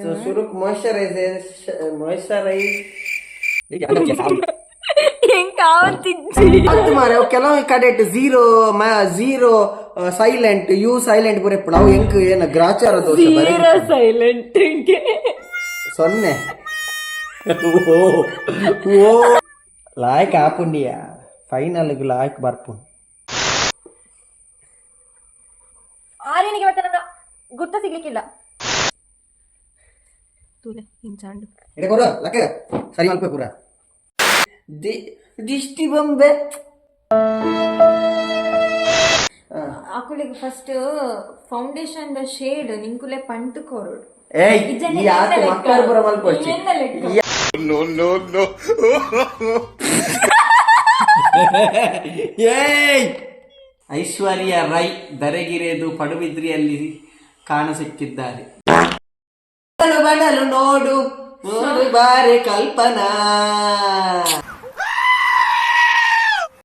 ಅಂದ. ಸುರುಕ್ moisturisation, moisturise. ಎಂಕ್ ಆವಂತಿಜ್ಜಿ. ಅತ್ತು ಮಾರೆ, ಅವು ಕೆಲವು ಕಡೆಟ್ zero, zero silent, U silent ಪೂರ ಇಪ್ಪುಂಡು. ಅವು ಎಂಕ್ ಏನ ಗ್ರಾಚಾರ ದೋಷ ಬರೆ. Zero silent. ಸೊನ್ನೆ. ಓ ಓ, ಲಾಯ್ಕ್ ಆಪುಂಡಿಯ, ಫೈನಲ್ ಲಾಯ್ಕ್ ಬರ್ಪುಂಡು. ಆರ್ಯನಿಗೆ ಮತ್ತೆ ನನ್ನ ಗುರ್ತ ಸಿಗ್ಲಿಕ್ಕಿಲ್ಲ. ತೂಲೆ ಇಂಚಾಂಡು. ಎಡೆ ಕೊರ ಲಕ್ಕ ಸರಿ ಮಲ್ಪ ಪೂರ ದಿಷ್ಟಿ ಬೊಂಬೆ. ಅಕುಲಿಗೆ ಫಸ್ಟ್ ಫೌಂಡೇಶನ್ the shade ನಿಂಕುಲೆ ಪಂಟ್ ಕೊರೊಡು. ಏಯ್, ಈ ಆತ ಮಕ್ಕಳು ಪೂರ ಮಲ್ಪೊಡ್ಚಿ. ಎನ್ನ ಲೆಕ್ಕ. No. ಏಯ್, ಐಶ್ವರ್ಯ ರೈ ದರಗಿರೆದು ಪಡುಬಿದ್ರಿಯಲ್ಲಿ ಕಾಣಸಿಕ್ಕಿದ್ದಾರೆ. ಬಣಲು ಬಣಲು ನೋಡು ನೋಡು ಬಾರೆ ಕಲ್ಪನಾ.